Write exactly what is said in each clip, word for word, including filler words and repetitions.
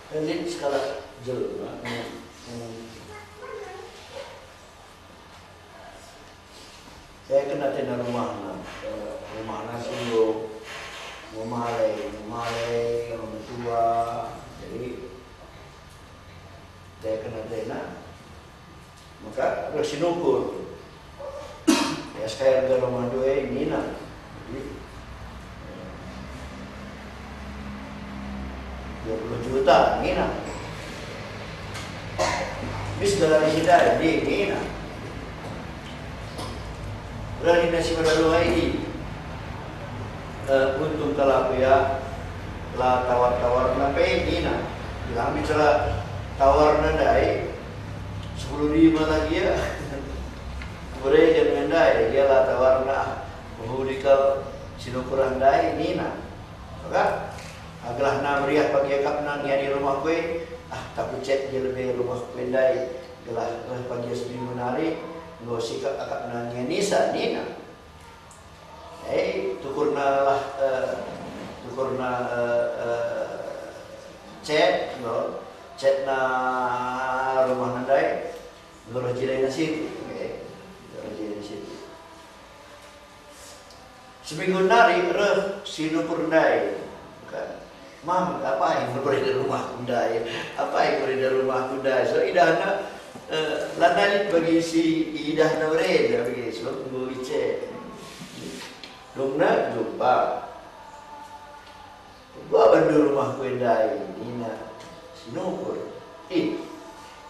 Lit sekalak jelma, hmm, hmm. Saya kena tena rumahna, eh, rumahna si enggo memalai, memalai, metua. Jadi, saya kena tena. Maka reh si nukur. Ya, sekarang ke rumah dua ini, nina. Jadi, dua puluh juta, nina. Bis galari si ndai, nina. Reh nina si mada dua ini. Eh, untung kal aku ya, la tawar-tawarna pe, nina. Bilang bicara tawarna ndai, sepuluh lima lagi ya. Kubereken nge ndai, gia la tawarna, mehuli kal si nukur ndai, nina. Maka, gelah na meriah pagi akapna ngiani rumahku e, ah, takucet gia lebe rumahku e ndai, gelah reh pagi seminggu nari, enggo sikap akapna ngianisa, nina. Eh, tukurna lah, eh, tukurna, eh, eh, cet, no, cetna rumahna ndai, nurah jilena sitik, eh, nurah jilena sitik. Seminggu nari reh si nukur ndai, kan. Mam, apai enggo ibereda rumahku ndai? Apai enggo ibereda rumahku ndai? So idahna, eh, lanai lit bagi si idahna bereda bagi, sebab enggo icek. Dungna jumpa. Enggo bandu rumahku e ndai, nina si nukur. Ih,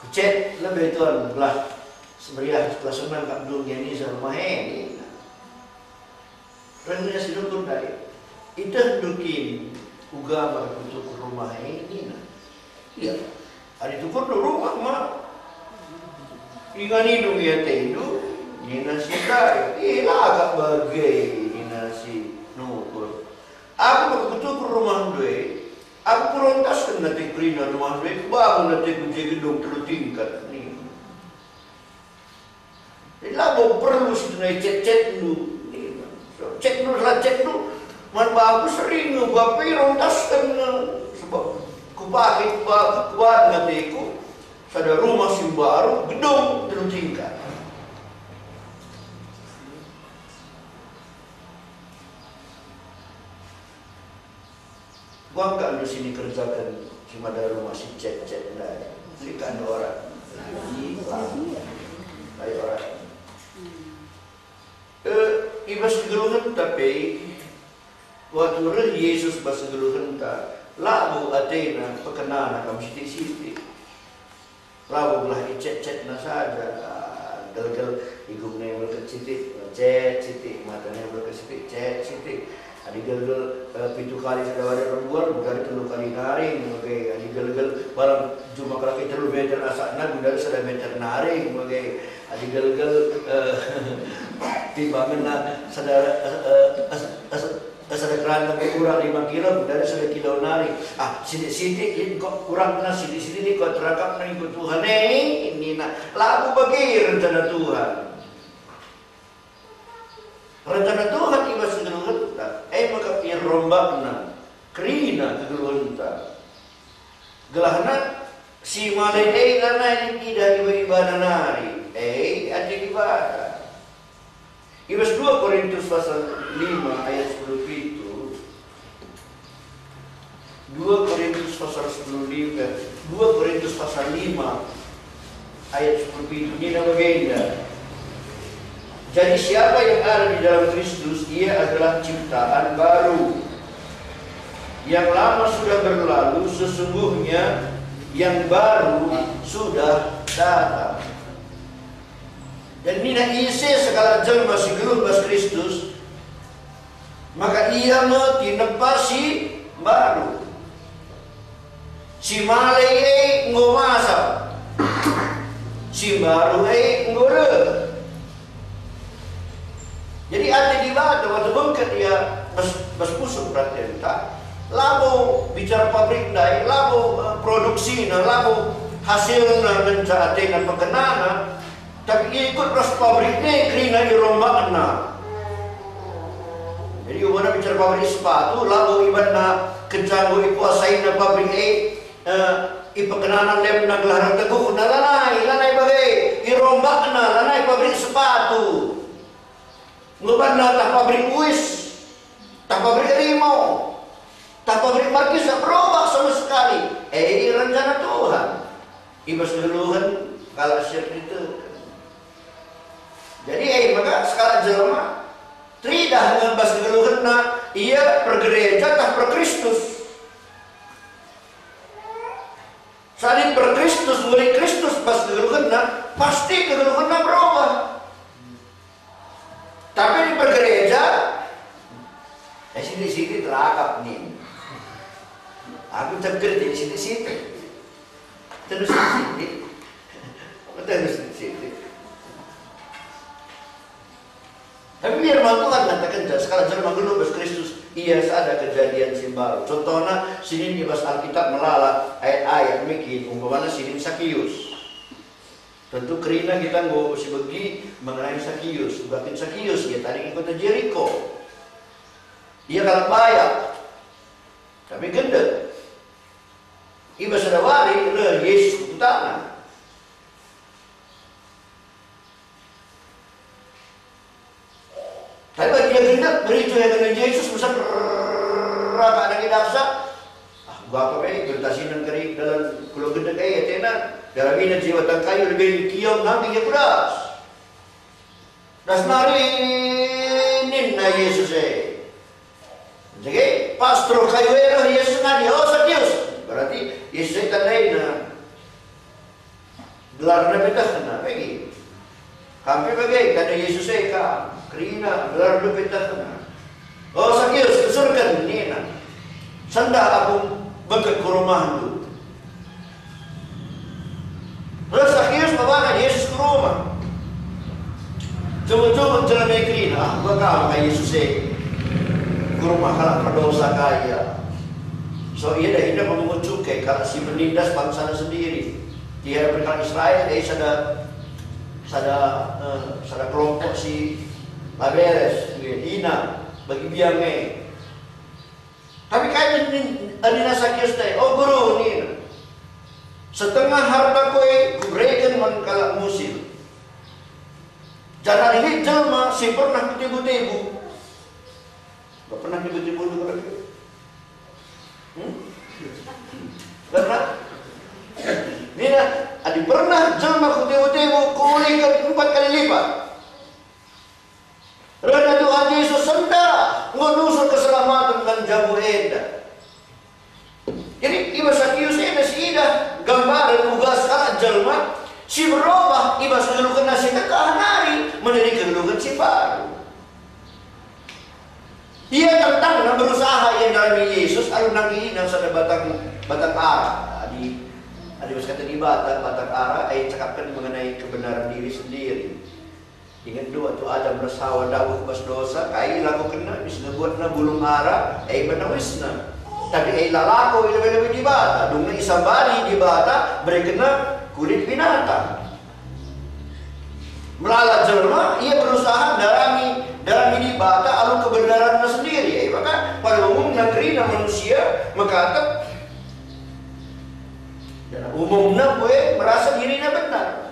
kucet lebe tuan, gelah semeriah, gelah senang kap ndungi nisa rumah e, nina. Reh nina si nukur ndai, "Itehndu kin uga maka kutukur rumah e?" nina. "Iya, adi tukurndu rumah ma inganindu nge atendu," nina si ndai. "Ih, la kap bage," nina si nukur. "Aku maka kutukur rumahndu e, aku kurontasken ateku kerina rumahndu e, kubangun ateku je gedung telu tingkat," nina. Jadi labo perlu si tunai cet-cetndu. Cet-cetndu, la cet-cetndu, man bangku sering nge, bapa rontasken nge. Sebab kupake, kuba-, kubangun ateku sada rumah si mbaru, gedung telu tingkat. Kuakap ndu si nikerjaken si mada rumah si cet-cet ndai. Lit ka ndu ora? Ai ora. Eh, i bas kegeluhenta pe, waktu reh Jesus bas kegeluhenta, labo atena pekenana kam sitik-sitik. Labo gelah icet-cetna saja, ah, gelgel igumna berkat sitik, cet sitik, matana berkat sitik, cet sitik. Adi gelgel, eh, pitu kali sada wari erbual, gundari telu kali nari, mage. Adi gelgel balang juma kalaki telu meter asakna, gundari sada meter nari, mage. Adi gelgel, eh, timbangenna sada, eh, eh, eh, eh, Sada kerana pe kurang lima kilo, gundari sada kilo nari. Ah, sitik-sitik lit kok kurangna, sitik-sitik lit kok terangkapna ikut Tuhan. Eh, nina, labo bage rencana Tuhan. Rencana Tuhan i bas kegeluhenta, e maka irombakna kerina kegeluhenta. Gelahna si malai e lanai idah iba-ibana nari, e ate Dibata. I bas dua Korintus pasal lima ayat sepuluh pitu, dua Korintus pasal sepuluh lima, dua Korintus pasal lima ayat sepuluh pitu, nina bagenda, "Jadi siapa yang ada di dalam Kristus, ia adalah ciptaan baru. Yang lama sudah berlalu, sesungguhnya yang baru sudah datang." Jadi nina, ise sekalak jelma si geluh bas Kristus, maka ia me tinepa si mbaru. Si malai e enggo masa, si mbaru e enggo reh. Jadi ate Dibata waktu bengket ia bas, bas pusuh peratenta, labo bicara pabrik ndai, labo, eh, produksina, labo hasilna ngenca atena pekenana, tapi ikut ras pabrik e kerina irombakna. Jadi umpamana bicara pabrik sepatu, labo ibanna kenca enggo ikuasaina pabrik e, Eh, ipekenana lemna gelah erteguhna, lanai, lanai bage, irombakna, lanai pabrik sepatu. Ngebanna tah pabrik uis, tah pabrik rimo, tah pabrik markisa, berubah sama sekali. Eh, rencana Tuhan. I bas kegeluhen kalak si erkiteken. Jadi, eh, maka sekalak jelma teridah nge bas kegeluhenna, ia pergereja tah perkristus. Sadi perkristus, mulai Kristus bas kegeluhenna, pasti kegeluhenna berubah. Tapi di pergereja, eh, sitik-sitik terakap nih. Aku teger jadi sitik-sitik. Terus sitik-sitik. Terus sitik-sitik. Tapi biar Tuhan ngataken, sekalak jelma nggeluh bas Kristus, ia sada kejadian si mbaru. Contohna, sinin i bas Alkitab melala ayat-ayat mekin, umpamana sinin Sakius. Tentu kerina kita enggo sibegi mengenai Sakius. Uga kin Sakius, ia tading i kota Jeriko. Ia kalak bayak, tapi gendek. I bas sada wari reh Yesus ku kutana. Tapi bagi ia gendek, beritu ia dengan Jesus, mesen raka dage daksa. Ah, bapa pe, gertasina keri dalan kulo gendek e, atena. Daramina je batang kayu lebe kiong, ngambi ia ku das. Das nari ninna Jesus e. Jadi, pas teruh kayu e reh Jesus ngadi, "O Sakius." Berarti Jesus e tandaina. Gelarna pe tehna, bagi. Kam pe bage, tanda Jesus e kam. Kerina, gelarna pe tehna. "O Sakius, kesurken," nina. "Sendah aku bengket ku rumahndu." Reh Sakius babana Jesus ku rumah. Jumut-jumut jelma e kerina, "Ah, uga kam kai Jesus e ku rumah kalak perdosa kai ia." So, ia dahinna pemungut cukai, kalak si menindas bangsana sendiri. Di hadapan kalak Israel, eh, sada, sada, eh, sada kelompok si la beres, hina bagi biang e. Tapi kai nina Sakius ndai? "O Guru," nina, "setengah hartaku e kubereken man kalak musil. Janah lit jelma si pernah kutebu-tebu." Gak pernah tebu-tebu dulu, kan? Hmm? Pernah? Nina, "Adi pernah jelma kutebu-tebu, kuulihken empat kali lipat." Rehna Tuhan Jesus sendah enggo nusur keselamaten man jabu enda. Jadi, i bas Sakius enda siidah gambaren uga sekalak jelma si berobah i bas kegeluhenna si dekah nari menjadi kegeluhen si baru. Ia tentangna berusaha ia ndarami Jesus alu nangkihina sada batang, batang ara. Adi, adi bas kata Dibata, batang ara, eh, cakapken mengenai kebenaran diri sendiri. Ingetndu waktu Adam ras Hawa ndabuh bas dosa, kai ilakokenna? Mis ngebuatna bulung ara, e, ibana uisna. Tapi e la lako i lebe-lebe Dibata, dungna isambari Dibata, berekenna kulit binatang. Melala jelma, ia berusaha ndarami, ndarami Dibata alu kebenaranna sendiri. E, maka pada umumna kerina manusia mekatep, dan umumna kue merasa dirina benar.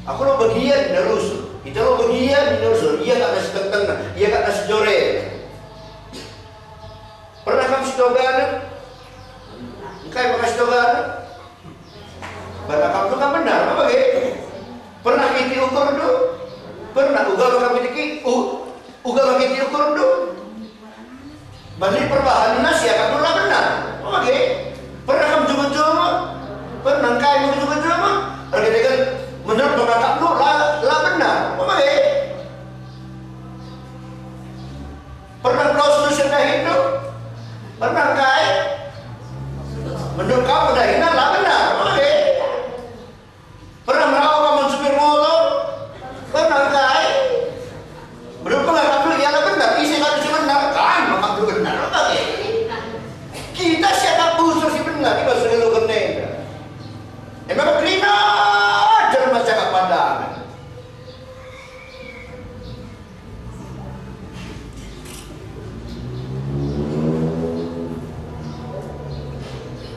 Aku lo bagian nina rusur. Kita lo bagian nina rusur. Ia kak nasi tentengna, ia kak nasi jore. Pernah kam sitoganen? Engkai maka sitoganen? Pernah kam tu kam benar, apa ge? Pernah kiti ukur tu? Pernah uga maka kiti ki, u, uga maka kiti ukur tu? Bali perbahan nasi akapndu la benar. Oke. Pernah kam jumut-jumut? Pernah engkai me jumut-jumut? Erkiteken menurut pengakapndu la, la benar. Oke. Pernah kau sedusen dahindu? Pernah engkai? Menurut kau dahinna la benar. Oke. Pernah merawa kam man supir motor? Pernah engkai? Menurut pengakapndu ia la benar, ise kata si benar? Kam akapndu benar, oke. Kita siakap busur si benar, kita selalu kena. Emang kerina jelma cakap pandangan.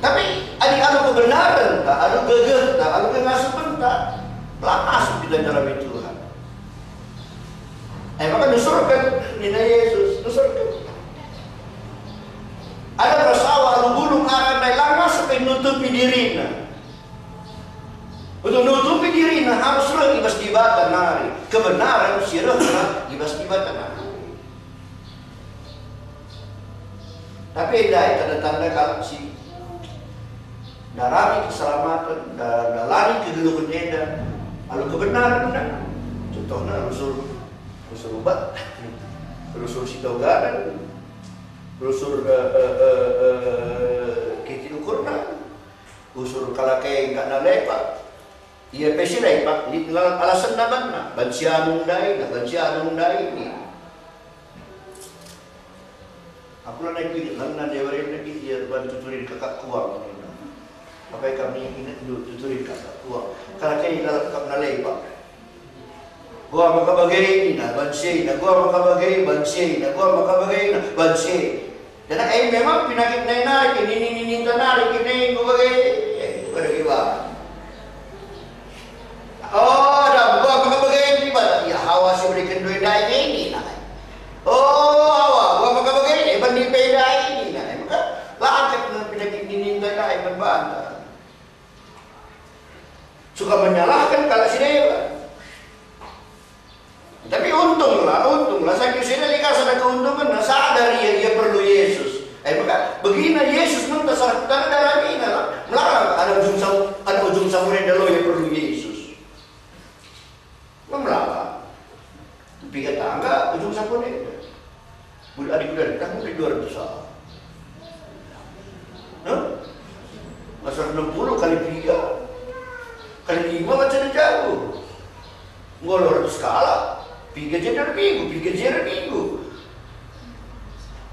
Tapi adi alu kebenarenta, alu gegehta, alu kengasupenta, la ngasup kita ndalami Tuhan. E maka nusurken, nina Jesus, nusurken. Ada persawa alu bulung arah ndai la ngasup nutupi dirina. Untuk nutupi dirina harus reh i bas Dibata nari. Kebenaren si rehna i bas Dibata nari. Tapi ndai tanda-tanda kalak si ndarami keselamaten, nda-, ndalani kegeluhen enda, alu kebenaren enda. Contohna rusur, rusur ubat, rusur sitoganen, rusur, eh, eh, eh, eh, kitik ukurna, rusur kalak e enggak nalepak. Ia pe si lepak, lit ngelawan alasenna banna, banci anu ndai, nah, banci anu ndai, nin. Aku lanai kuidik, lanai dewa renda kin ia bantu turin kakak kuang. Apai kam ni inget ndu tuturin kakak kuang. Kalak e lalap kam nalepak. Gua maka bage nina, banci e nina, gua maka bage, banci e nina, gua maka bage nina, banci e. Janah e memang penakit nai nari, nini-nini nari, kini enggo bage, eh, pada kiwa. Oh, ada gua maka bage ini, pada ya Hawa si berikan duit dai ini, nah. Oh, Hawa, gua maka bage ini, bani pe dai ini, nah. Maka langkat dengan penakit nini nari, membantah. Suka menyalahkan kalak si dewa. Tapi untunglah, untunglah, saya kira sini likas ada keuntungan, nah, sadar ia, ia perlu Yesus. Eh, maka begina Yesus mentah salah kutana dalam ina lah. Melarang ada ujung sam-, ada ujung samudera lo ia perlu Yesus. Melarang. Piga tangga ujung samudera. Budi adi kuda, kan budi dua ratus ah. Hah? Masa enam puluh kali piga? Kali lima macam jago. Nggo dua ratus kalak. Piga je minggu, piga je minggu.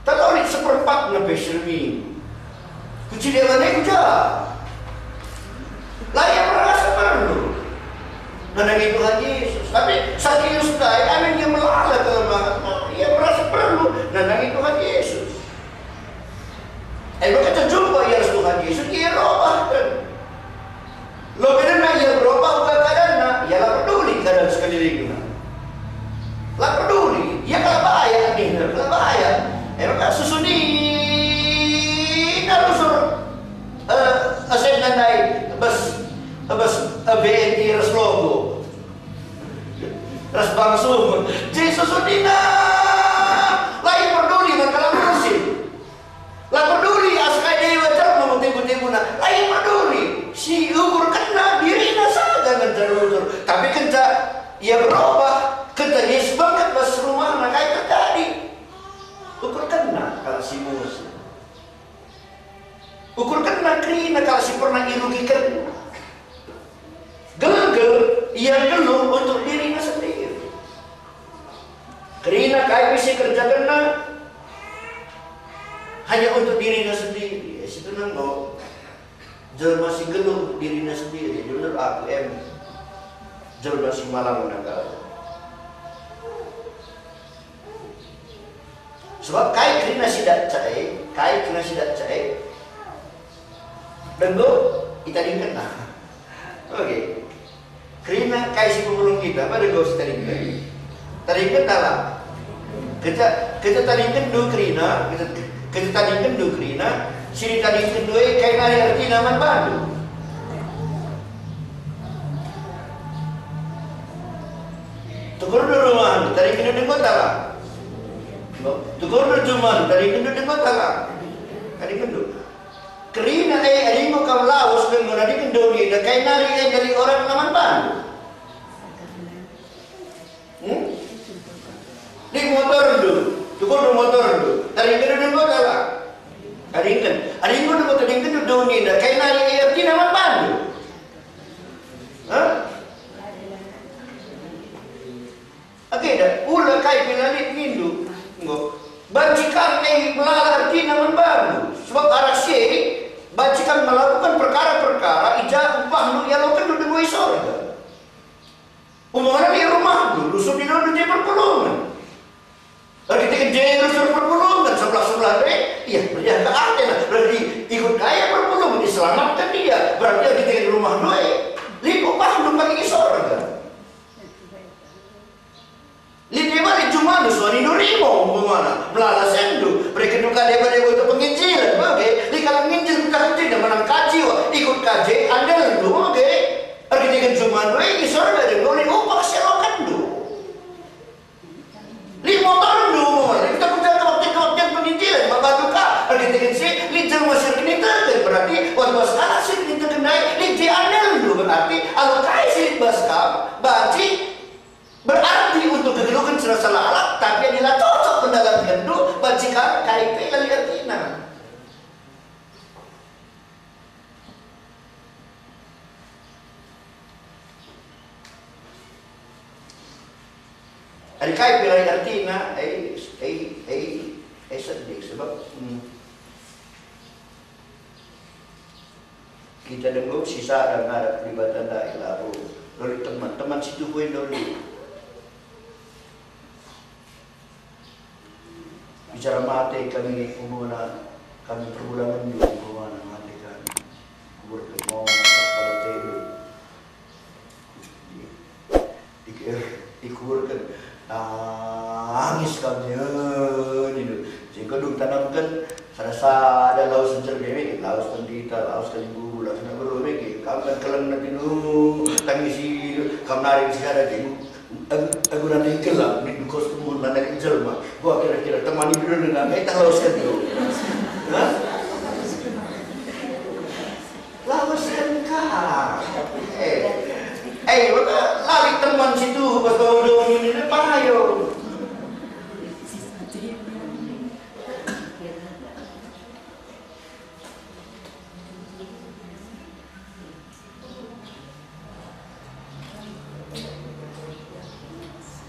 Talorit seperempat nge pe seminggu. Kuciliangan e kuja. La ia merasa perlu nandangi Tuhan Yesus. Tapi Sakeus ndai, amin ia melala kelemahen, ia merasa perlu nandangi Tuhan Yesus. E maka terjumpa ia ras Tuhan Yesus, ia robahken. Lo bedana ia berubah uga keadaanna, ia la peduli keadaan sekelilingna. La peduli, ia kalak bayak nih, kalak bayak. E maka susunina rusur, eh, asenna ndai, bas, bas, eh, B N I ras Logo. Ras Bang Sum. Jadi susunina, la ia peduli man kalak rusur. La peduli asa kai dewa terno tebu-tebuna, la ia peduli. Si ukurkenna dirina saja ngenca rusur. Tapi kenca ia berubah, kenca Yesus bengket bas rumahna, kai terjadi? Ukurkenna kalak si musil. Ukurkenna kerina kalak si pernah irugikenna. Gelgel, ia nggeluh untuk dirina sendiri. Kerina kai pe si kerjakenna hanya untuk dirina sendiri. Eh, si tenang kok. Jelma si nggeluh untuk dirina sendiri, menurut aku, em, jelma si malang nanggal. Sebab kai kerina si datca e, kai kerina si datca e, denggo itadingkenna. Oke. Kerina kai si pepulung kita, apa denggo si tadingken? Tadingken dalam. Kita, kita tadingkenndu kerina, kita, kita tadingkenndu kerina, si ditadingkenndu e kai nari ertina man bandu. Tukurndu rumah, tadingkenndu denggo dalam. Tukurndu jumah, tadingkenndu denggo dalam. Tadingkenndu. Kerina e, adi enggo kam lawes denga nari kendoni, da kai nari e dari orang naman bandu? Hmm? Di motorndu, tukurndu motorndu, tadingkenndu denggo dalam. Tadingken. Adi enggo denggo tadingkenndu doni, da kai nari e ertina man bandu? Hah? Age da, ula kai pe la lit nindu. Enggo. Banci kam e melala ertina man bandu. Sebab arah si e, banci kam melakukan perkara-perkara i ja upahndu ialokenndu denggo i sorga. Umpamana lit rumahndu, rusur dinondu je perpulungen. Erkiteken je rusur perpulungen, sebelah-sebelah e, ia meriahka atena, berarti ikut gaya perpulungen. selamatken dia, berarti erkiteken rumahndu e, lit upahndu bagi i sorga. Lit deba lit jumandu suanindu rimo umpamana, melala senndu, berekenndu ka deba-deba untuk penginjilen, bage, lit kalak nginjil kuta-kuta menang kaji wa, ikut kaji andelndu, bage, erkiteken jumandu e i sorga deba lit upah si ialokenndu. Lit motorndu, lit kuta-kuta kebaktian-kebaktian penginjilen, maka duka, erkiteken si, lit jelma si erkiniteken, berarti, wan bas kalak si erkiniteken ndai, lit je andelndu, berarti, alu kai si lit bas kam, banci, berarti untuk kegeluhen si rasa lalap, tapi adi la cocok pendalankendu, banci kam, kai pe la lit ertina. Adi kai pe la lit ertina, eh, eh, eh, eh, sedih, sebab, hmm, kita denggo si sada ngarap Dibata ndai labo. Lori teman, teman si tuhu enda lori. Bicara mate kami umpamana, kami perbulangen umpamana mate kami. Kuburken mau kepala telu. Ik-, ikuburken. Tangis kami, eh, nindu. Singko dung tanamken sada-sada lawes ncer bebe, lawes pendeta, lawes kalimbubu, lawes anak beru bebe. Kam kan keleng nanti nu tangisi, kam nari si sada je. Aku, aku nanti keleng, nindu kos kemun, nanti jelma. Gua kira-kira temani dulu dengan, eh, tak lawes kan tu. Hah? Lawesken ka. Eh, eh, maka la lit teman si tuhu bas bau doni nina payo.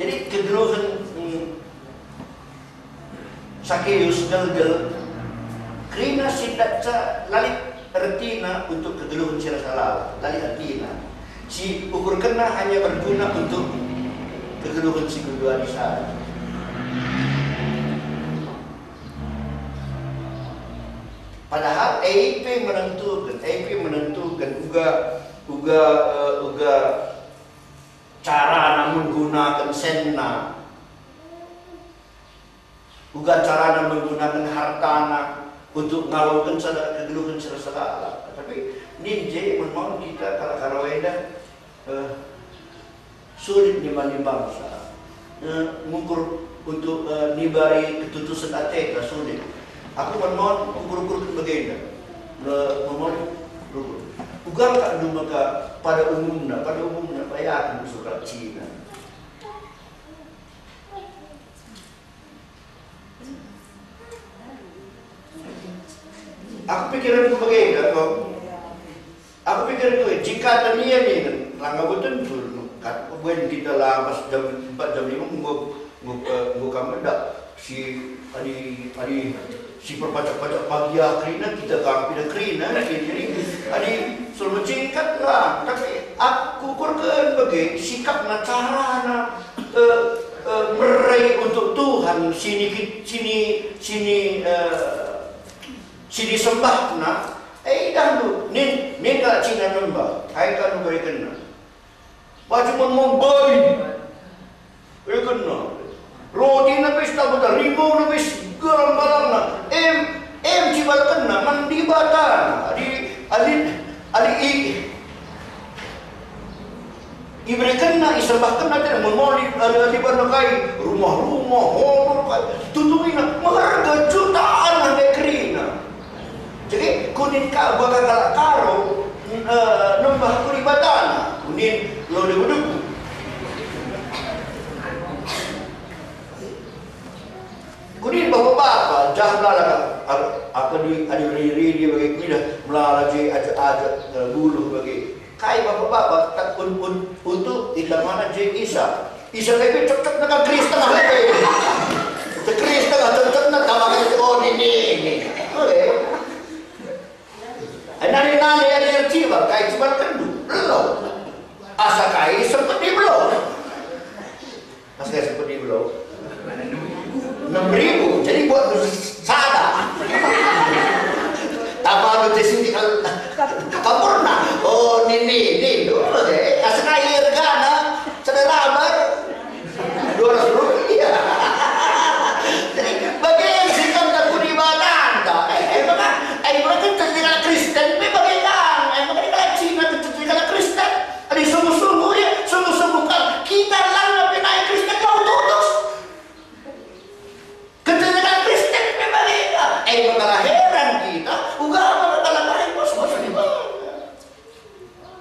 Jadi kegeluhen, mm, Sakeus gelgel, kerina si ndatca la lit ertina untuk kegeluhen si rasa lalap, la lit ertina. Si ukurkenna hanya berguna untuk kegeluhen si genduari saja. Padahal e pe menentuken, e pe menentuken uga, uga, eh, uga carana menggunaken senna, uga carana menggunaken hartana untuk ngaloken sada kegeluhen si rasa lalap. Tapi ninje mun kita kalak Karo enda, eh, sulit nimbang-nimbangsa, eh, ngukur untuk, eh, nibari ketutusen ateta, sulit. Aku mermon ukur-ukurken bagenda. Eh, mermon ukur. Uga kak ndu maka pada umumna, pada umumna bayaken surat Cina. Aku pikiranku bagenda kok. Aku pikiranku, jika tania nih, langa boten dulu, kat buen kita lah pas jam empat, jam lima, enggo, enggo, eh, enggo kam enda si adi, adi si perpacak-pacak pagi ah kerina, kita kam pina kerina, jadi adi sul mecingkat lah. Tapi aku kurken bage sikapna, carana, eh, eh, merai untuk Tuhan, sini kit-, sini, sini, eh, si disembahna, eh, idahndu, nin, nin kalak Cina nembah, kai ka ndu berekenna? Baju mon-mon babi, berekenna. Rotina pe si tabuta, rimbuna pe si galang-galangna, em, em cibalkenna man Dibatana. Adi, adi, adi i, Iberekenna, isembahkenna, tidak memoli, eh, libarna kai, rumah-rumah, motor kai, tutungina, meherga jutaan nande kerina. Jadi, kunin ka baka kalak Karo, eh, nembah ku Dibatana, kunin lo debu-debu. Kunin bapa-bapa, jah melala ka, ap-, apa di, adi riri dia bagi kuidah, melala je ajak-ajak, eh, buluh bagi. Kai bapa-bapa, tak un-, un-, untuk ita mana je Isa. Isa lebe cocok dengan Kristen lah lebe. Te Kristen lah cocok dengan sama kayak, oh, ini, ini. Boleh. Nani-nani ada yang ciba, kai ciba kendu. Belum. Asa kai sempet di belum. Asa kai sempet di belum. Enam ribu. Jadi buat sada. Tambah lu tes ini kalau Kampurna. Oh, nini, nini dulu deh. Asa kai ergana? Sada lambar. Dua ratus rupiah. Jadi, bage si kam tak kuni batanta. Eh, eh, maka, eh, maka kan tertinggal Kristen, tapi bage kan? Eh, maka kan Cina tertinggal Kristen. Ada sungguh-sungguh ya, sungguh-sungguh kan. Kita lang lebih naik Kristen, kau tutus. Keterangan Kristen memang enda. Eh, maka heran kita, uga maka kalak lain bos-bos di bawah.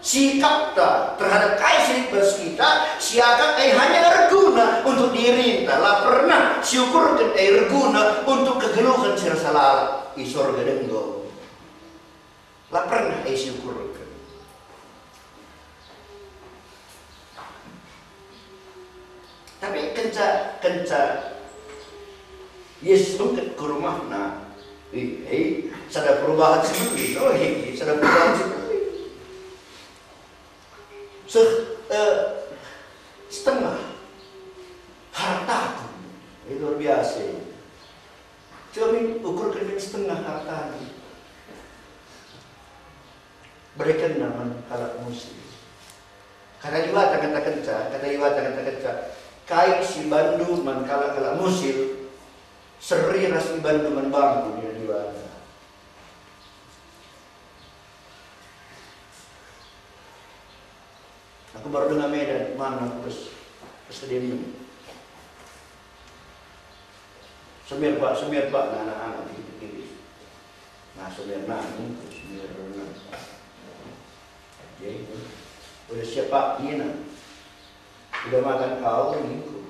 Sikapta terhadap kai si lit bas kita, siakap eh hanya erguna untuk dirinta, la pernah siukurken eh erguna untuk kegeluhen si rasa lalap i sorga denggo. La pernah eh siukurken. Tapi kenca, kenca Yesus bengket ku rumahna, eh, eh, sada perubahan si mbelin, oh, eh, sada perubahan si mbelin. Seh, eh, setengah hartaku. Eh, luar biasa. Coba min, ukurken min setengah hartaku. Berekenna man kalak musil. Kata Dibata ngatakenca, kata Dibata ngatakenca, "Kai si ibanndu man kalak-kalak musil, seri ras ibanndu man bangku," nina Dibata. Aku baru denga Medan, man aku bes, bes kedemna. Semir, Pak, semir, Pak, nah, anak-anak, gitu, gitu. Nah, semir, nah, gitu, semir, nah. Oke, udah siap, Pak, nina. Udah makan kau, ningku.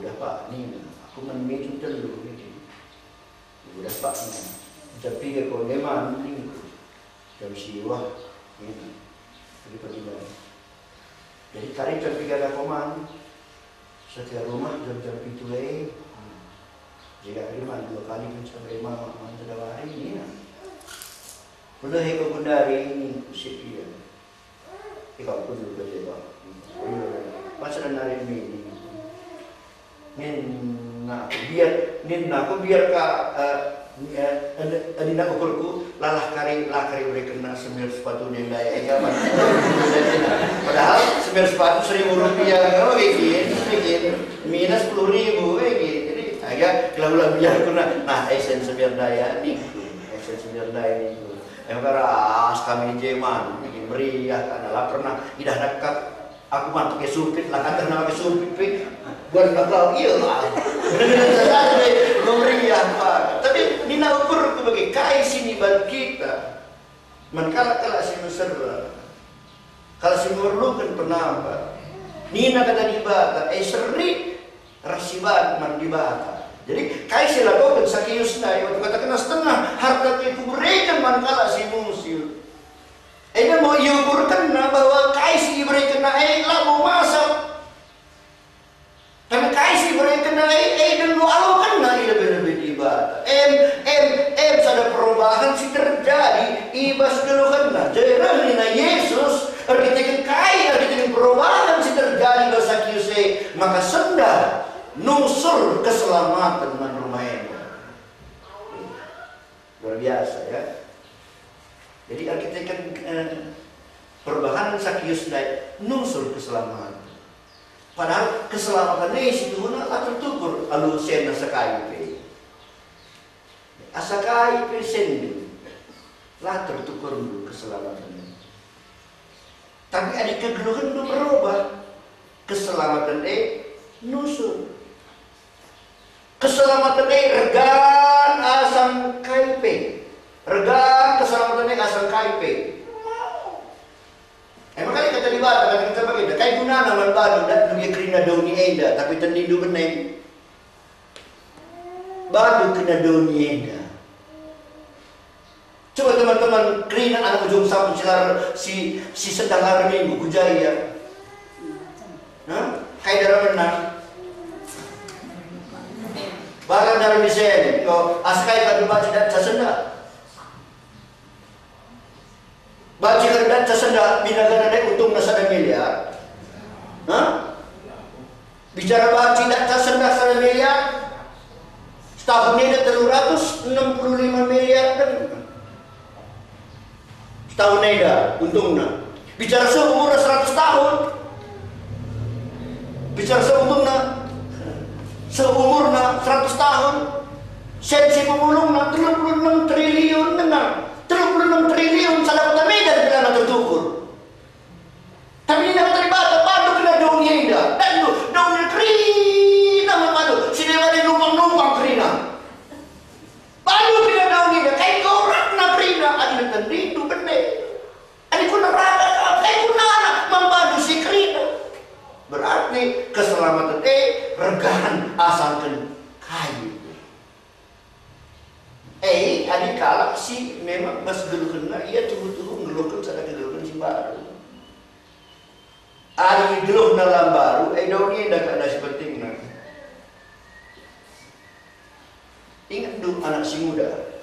Udah, Pak, nina. Aku man meja telu, ningku. Udah, Pak, nina. Jam piga kau ndeman, ningku. Jam siwah, nina. Jadi pergi balik. Jadi kari jam piga ka koman, setia rumah jam-jam pitu e. Jadi kari man dua kali pun sampai mama man tedawari, nina. Udah eko gundari ini kusip ia. Ika pun dulu kerja, Pak. Masa dan hari ini. Nina aku biar, nina aku biar ka, eh, eh, nina ukurku, lalah kari, la kari berekenna semir sepatu nenda ya, ya, Pak. Padahal semir sepatu seribu rupiah, oh, bikin, bikin minus sepuluh ribu, bikin. Jadi, agak gula-gula biar kuna, nah, esen semir daya niku, esen semir daya niku. Yang keras kami jeman, bikin meriah, karena la pernah idah dekat. Aku mah pakai sumpit lah, kata nama pakai sumpit pe. Buat apa? Iya lah. Bener-bener saja deh, memberi apa. Tapi nina ukurku bagi kai si niban kita. Man kalak-kalak si mesera. Kalak si memerlukan penambat. Nina kata Dibata, eh, seri ras si bahan man Dibata. Jadi, kai si lakoken Sakeus ndai waktu katakenna setengah harta pe kubereken man kalak si musil. Enda mau iukurkenna bahwa kai si iberekenna e labo masap. Tapi kai si iberekenna e, e denggo alokenna i lebe-lebe Dibata. Em, em, em, sada perubahan si terjadi i bas geluhenna. Jadi reh nina Yesus, erkiteken kai, erkiteken perubahan si terjadi i bas Sakeus e, maka sendah nusur keselamaten man rumah enda. Luar biasa, ya. Jadi, erkiteken, eh, perbahanen Sakeus ndai nusur keselamatan. Padahal keselamatan e situhuna la tertukur alu senna sekai pe. Asa kai pe senndu, la tertukurndu keselamatan e. Tapi adi kegeluhenndu berubah, keselamatan e nusur. Keselamatan e ergan asang kai pe. Ergan keselamatan e asang kai pe. Emang kali kata Dibata, kata kita bagenda, kai gunana man bandu, dak dage kerina doni enda, tapi tendindu bene. Bandu kena doni enda. Coba teman-teman kerina anak ujung sampun si lar, si, si sedang lar minggu, ku ja ia. Hah? Kai dara menang? Barang dara misen, yo, asa kai kadu banci datca sendah. Banci kadu datca sendah, binaga nandai untungna sada miliar. Hah? Bicara banci datca sendah sada miliar, setahun enda telu ratus enam puluh lima miliar denga. Tahun enda untungna. Bicara seumur seratus tahun. Bicara seumurna, seumurna seratus tahun. Sen si pemulungna telu puluh enam triliun, dengar. Telu puluh enam triliun, sada kota Medan kerana tertukur. Tapi nina kata Dibata, bandu kena doni enda. Bandu, doni kerina man bandu. Si dewa numpang-numpang kerina. Bandu kena doni enda, kai korakna kerina, adi neten rindu bene. Adi ku neraka kap, kai kunana man bandu si kerina. Berarti keselamatan e regan asalken kai. E, adi kalak si memang bas geluhenna, ia tuhu-tuhu nggeluhken sada kegeluhen si mbaru. Adi geluhna la mbaru, e doni enda kena si pentingna. Ingetndu anak si nguda.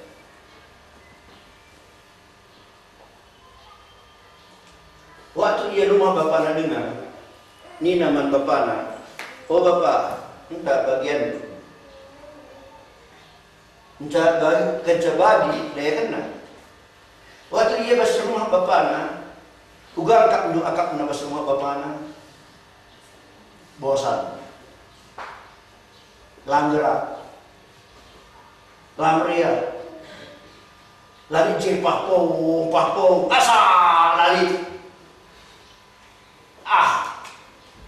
Waktu ia rumah bapana denga, nina man bapana, "O bapa, enta bagianndu." Nca bagi, kenca bagi, dayakenna. Waktu ia bas rumah bapana, uga akapndu akapna bas rumah bapana? Bosan. La nggerak. La meriah. La lit je pahpong, pahpong. Asa la lit. Ah,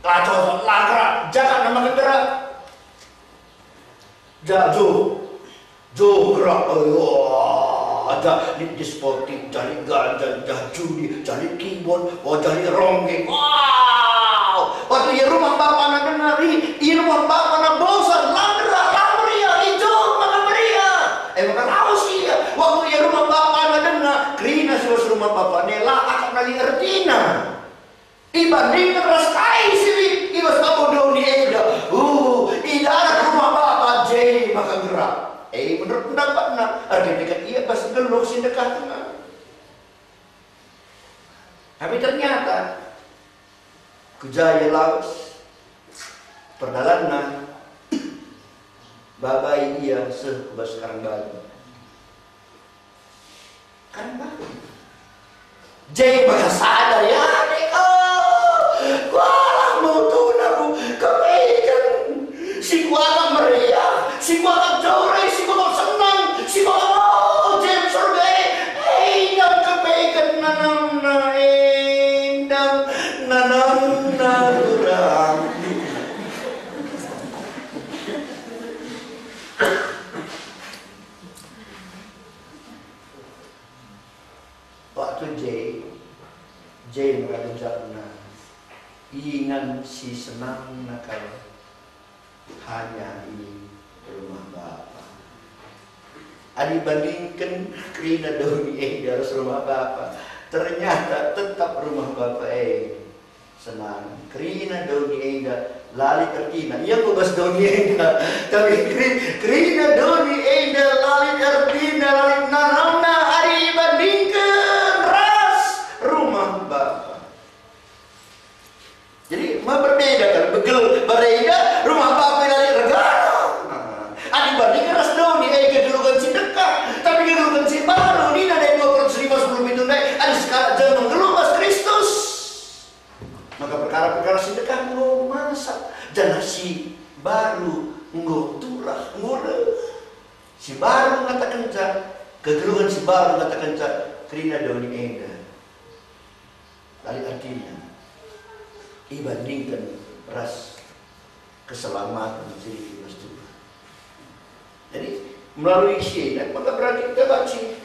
la cocok, la gerak, jangan nama gerak. Ja, jo. Jo, gerak, ayo, ja lit diskotik, ja lit ganjang, ja judi, ja lit kibon, oh, ja lit rongge. Wow! Waktu ia rumah bapana denga, i, i rumah bapana bosan, la gerak, la meriah, i jo maka meriah. E maka lawes ia. Waktu ia rumah bapana denga, kerina si bas rumah bapana la akapna lit ertina. Ibandingken ras kai si lit i bas babo doni enda. Uh, i darat rumah bapa je maka gerak. E, menurut pendapatna, erkiteken ia bas geluh si ndekah denga. Tapi ternyata, ku ja ia lawes, perdalanna, babai ia seh ku bas karang batu. Karang batu. Je maka sadar ia, dek, oh, kualah mutuna ku kepeken. Si kuakap meriah, si kuakap jore, si kuakap senang, si kuakap, oh, je surga e. Eh, inang kepeken nanamna, eh, inang nanamna urang. Waktu je, je maka ucapna, ingan si senangna kal hanya i rumah Bapa. Adi bandingken kerina doni enda ras rumah Bapa, ternyata tetap rumah Bapa e. Senang. Kerina doni enda la lit ertina. Ia enggo bas doni enda. Tapi keri-, kerina doni enda la lit ertina, la lit nanamna adi ibandingken ras rumah Bapa. Jadi, ma-, berbeda kal. Begel barenda, rumah Bapa la lit regana. Nah, adi bandingken ras doni, e kegeluhen si ndekah. Tapi kegeluhen si mbaru, nina ndai dua Korintus lima sepuluh pitu ndai, adi sekalak jelma nggeluh bas Kristus. Maka perkara-perkara si ndekah enggo masa, janah si mbaru enggo turah, enggo reh. Si mbaru ngatakenca, kegeluhen si mbaru ngatakenca, kerina doni enda. La lit ertina ibandingken ras keselamaten si lit i bas Tuhan. Jadi, melalui si enda maka berarti kita banci,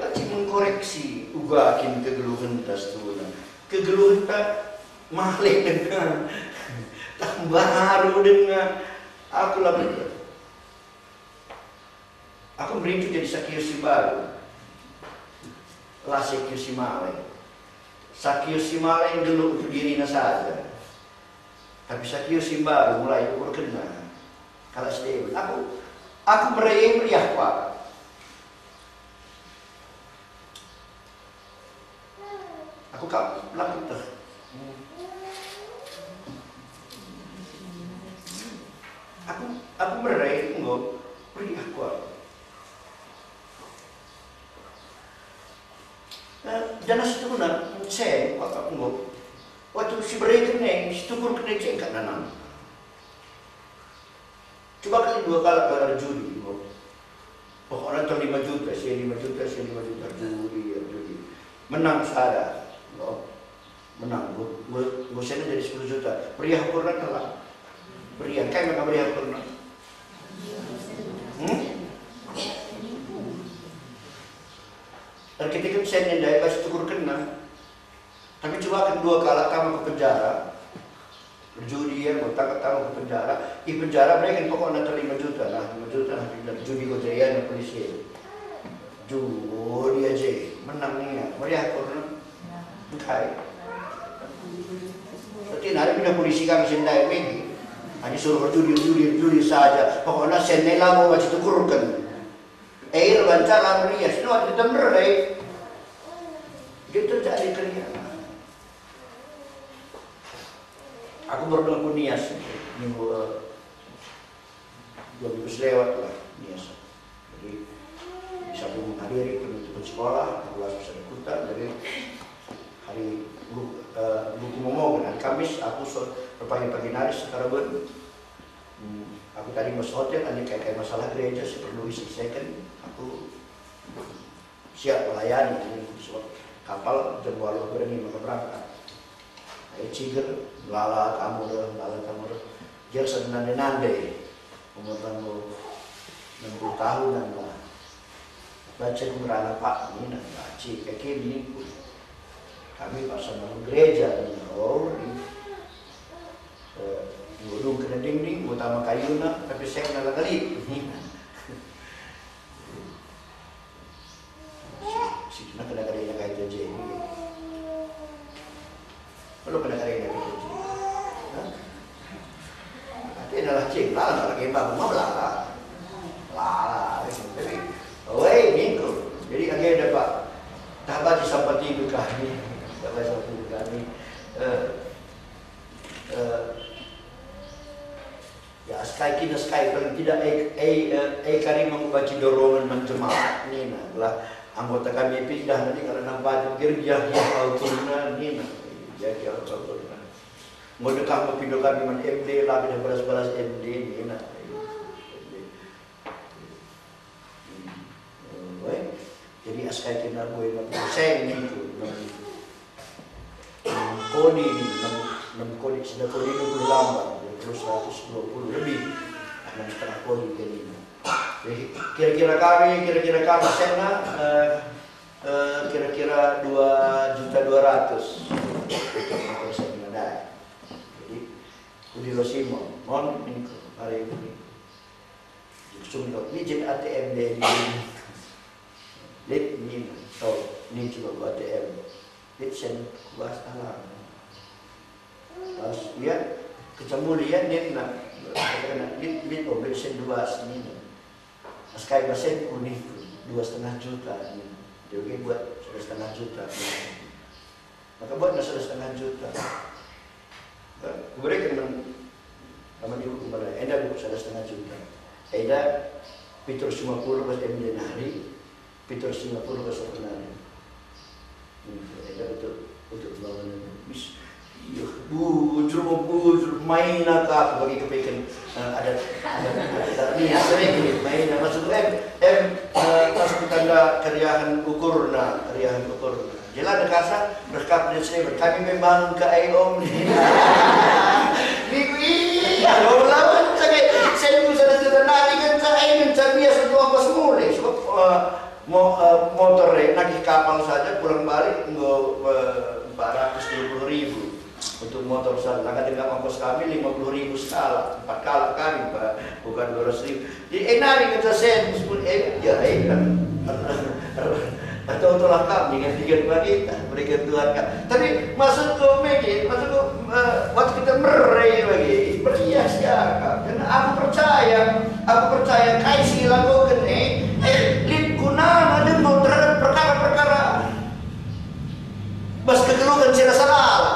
banci mengkoreksi uga kin kegeluhenta situhuna. Kegeluhenta malem denga, tah mbaru denga. Aku la betul. Aku merincu jadi Sakeus si mbaru. La Sakeus si malem. Sakeus si malem nggeluh untuk dirina saja. Tapi Sakeus si mbaru mulai ukurkenna kalak si deban. Aku, aku mere meriah kuakap. Aku kap, la kueteh. Aku, aku mere enggo meriah kuakap. Janah situhuna, sen, waktu enggo. Waktu sibereken e, situkurken e, cengkat nanam. Coba kali dua kalak erjudi, enggo. Pokokna tong lima juta, si lima juta, si lima juta, erjudi, erjudi. Menang sada, enggo. Menang, enggo, enggo, enggo sena jadi sepuluh juta. Meriah ukurna kal? Meriah, kai maka meriah ukurna? Hmm? Erkiteken sen ndai bas tukurkenna. Tapi cubaken dua kalak tama ku penjara. Erjudi ia, enggo tangkap tama ku penjara. I penjara bereken pokokna tong lima juta, nah, lima juta, nah, judi ku jaya, nah, polisi. Judi aja, menang ia, meriah ukurna. Engkai. Berarti nari pindah polisi kami si ndai megi. Hanya suruh judi, judi, judi saja. Pokokna sen e labo wajib tukurken. Air banca la meriah, sino ada demer, eh. Dia terjadi kerja. Aku baru dengar ku Nias, minggu, eh, dua minggu selewat lah, Nias. Jadi, bisa aku menghadiri penutupan sekolah, aku langsung sada kuta, jadi hari Minggu, eh, Minggu kumomoken, hari Kamis aku so, pagi-pagi nari sekarang. Hmm, aku tadi mas hotel, ada kayak, kayak masalah gereja, saya perlu diselesaikan. Aku siap melayani, ini sebab kapal jam walu berani maka berangkat. Ayo ciger, lala kamu deh, lala kamu deh. Dia senande-nande, umur kamu enam puluh tahunan lah. Baca ku merana Pak, ini nah baca, kayak gini ku. Kami paksa bangun gereja, ini, oh, ini. Eh, ngudung kena dinding, utama kayuna, tapi saya kena lagi. Ini. Si, si kena kena kena kena kena. Kalau kena kena kena kena. Hah? Ate adalah cing, lala tak lagi bangun, mau lala. Lala, tapi, weh, minggu. Jadi, age ada, Pak. Tak baca sampai tidur kami. Tak baca sampai tidur kami. Eh, eh, ya, sekai kina sekai, paling tidak, eh, eh, eh, eh, kari mengubah dorongan man jemaat nina. Lah, anggota kami pindah, nanti kalau nampak itu gereja, ya, autorna nina. Ya, ya, autorna. Mau dekah mau pindah kami man M D, lah, pindah balas-balas M D nina. Hmm. Eh, jadi askai kena bue mati seng itu. Enam kodi, enam, enam kodi, sada kodi dua puluh lambang, dua puluh, seratus dua puluh lebih. Enam setengah kodi jadi. Jadi kira-kira kami, kira-kira kami sena, eh, eh, kira-kira dua juta dua ratus. Jadi, kudi lo Simon, mon, ini hari ini. Sungguh, nijin A T M deh di sini. Lit nina, oh, ini juga ku A T M. Lit sen kuas alam. Pas ia kecamuli ia nina, kena lit, lit, oh, lit sen dua nina. Askai basen kuning dua setengah juta nina. Dia oke buat sudah setengah juta. Maka buatlah sada setengah juta. Kuberikan man, man ibu kembali. Enda buku sada setengah juta. Enda pitu ratus lima puluh pas M D nari, pitu ratus lima puluh pas aku nari. Hmm, enda untuk, untuk bangunan bis. Iya, bujur, bujur, main aku bagi kepeken. Eh, ada, ada, ada, ada, ini, apa ini? Main, maksud em, em, eh, maksud tanda keriahan ukurna, keriahan ukurna. Jelas dekasa, berkap dia saya, kami memang ke ai om. Niku iya, lo lawan saya, saya itu sudah sudah nanti kan saya ini saya biasa tuh ongkos mulai, sebab, eh, mo-, eh, motor, eh, nagih kapal saja pulang balik enggo, eh, empat ratus dua puluh ribu. Untuk motor saja, lah dengan ongkos kami lima puluh ribu sekali, empat kali kami, Pak, bukan dua ratus ribu. Jadi, eh, nari kita sen, sepuluh, eh, ya, eh, atau itulah kami dengan tiga dua kita, berikan Tuhan kan. Tapi maksudku, Megi, maksudku, eh, waktu kita mere bagi, meriah siapa? Karena aku percaya, aku percaya kai si lakukan, eh, eh, lit guna ngedengok terhadap perkara-perkara bas kegeluhen si rasa lalap.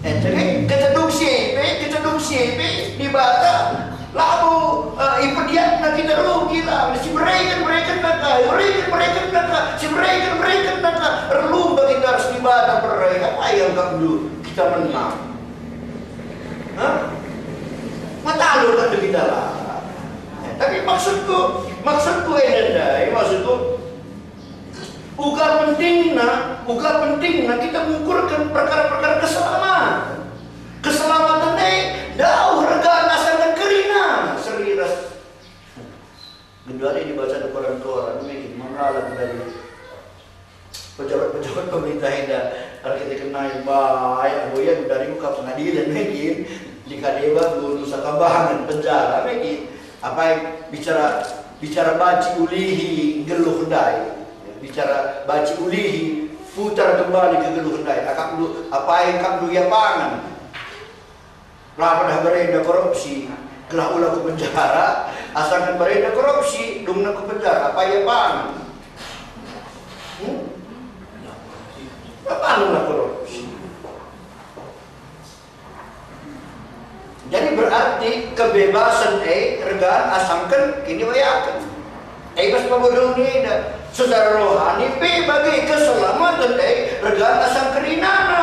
Eh, jadi, kecedung si pe, kecedung si pe, Dibata, labo, eh, ipediatna kita rugi lah. Si mereken, mereken naka, mereken, mereken naka, si mereken, mereken naka. kita menang. Hah? Matalu kan kita lah. Eh, tapi maksudku, maksudku ini ndai, maksudku uga pentingna, uga pentingna kita mengukurkan perkara-perkara keselamatan. Keselamatan ini dauh rega asangken kerina seri ras. Genduari dibaca koran-koran, mungkin mengalah dari pejabat-pejabat pemerintah enda, erkiteken nai, bayak boyan dari muka pengadilan, mungkin di kadeba guru sakambangan penjara, mungkin apa yang bicara, bicara banci ulihi nggeluh ndai, bicara banci ulihi putar kembali ke nggeluh ndai, akapndu, apa yang akapndu ia pangan. Lah pada berenda korupsi, gelah ula ku penjara, asangken berenda korupsi, dungna ku penjara, apa ia pangan? Hmm? Apa korupsi? Jadi berarti kebebasan e regan asangken kiniwayaken. E bas pemudun enda, secara rohani pe bage keselamatan e regan asangken kerinana.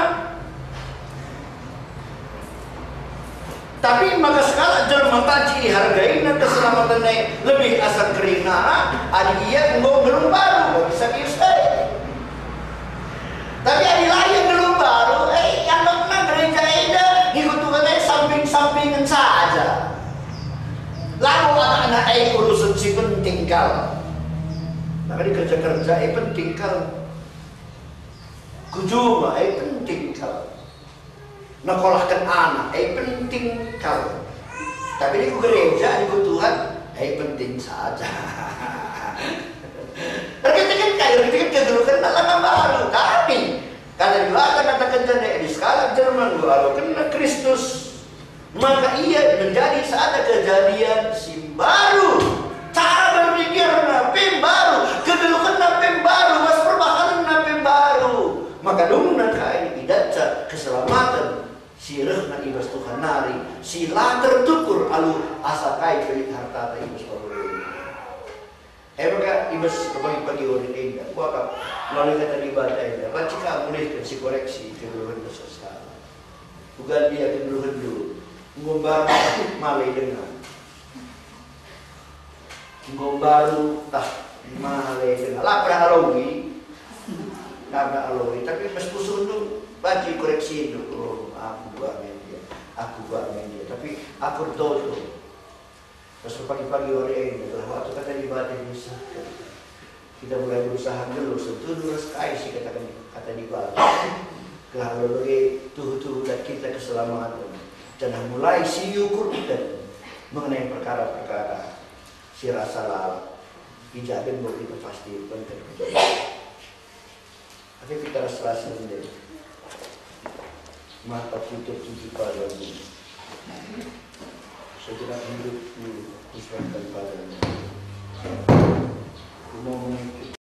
Tapi maka sekalak jelma banci ihargaina keselamatan e lebih asangken kerinana, adi ia enggo nggeluh mbaru, bagi Sakeus e. Tapi adi la ia nggeluh mbaru, eh, ianggapna gereja enda ngikut Tuhan e samping-sampingen saja. Labo anak-anak e urusen si penting kal. Maka di kerja-kerja e penting kal. Ku juma e penting kal. Nekolahken anak e penting kal. Tapi di ku gereja, di ku Tuhan, e penting saja. Erkiteken kai, erkiteken kegeluhen dalam mbaru. Tapi kata Dibata kataken jenda, adi sekalak jelma enggo ialokenna Kristus, maka ia menjadi sada kejadian si mbaru. Cara berpikirna pe mbaru, kegeluhenna pe mbaru, bas perbahanenna pe mbaru. Maka dungna kai idatca keselamaten si rehna i bas Tuhan nari, si la tertukur alu asa kai pe lit hartata i bas pemudun. E maka i bas pagi-pagi ore enda, kuakap melalui kata Dibata enda, banci ka mulihken si koreksi kegeluhen dosa salah. Uga ndia kegeluhenndu, enggo mbaru malai denga. Enggo mbaru tah malai denga. La pernah aloi, la pernah aloi, tapi pas pusuhndu, banci koreksindu. Oh, aku buat ndia, aku buat ndia, tapi aku ertoto. Pas pagi-pagi ore enda, gelah waktu kata Dibata diusahaken, kita mulai berusaha nggeluh sentuhu ras kai si kataken kata Dibata. Gelah bage tuhu-tuhu dat kita keselamaten, janah mulai si iukurken mengenai perkara-perkara si rasa lalap. I ja enggo kita pasti bengket. Tapi kita ras-ras ende. Mata ku tertuju padamu. Segenap hidupku kuserahkan padamu. Ku mau mengikuti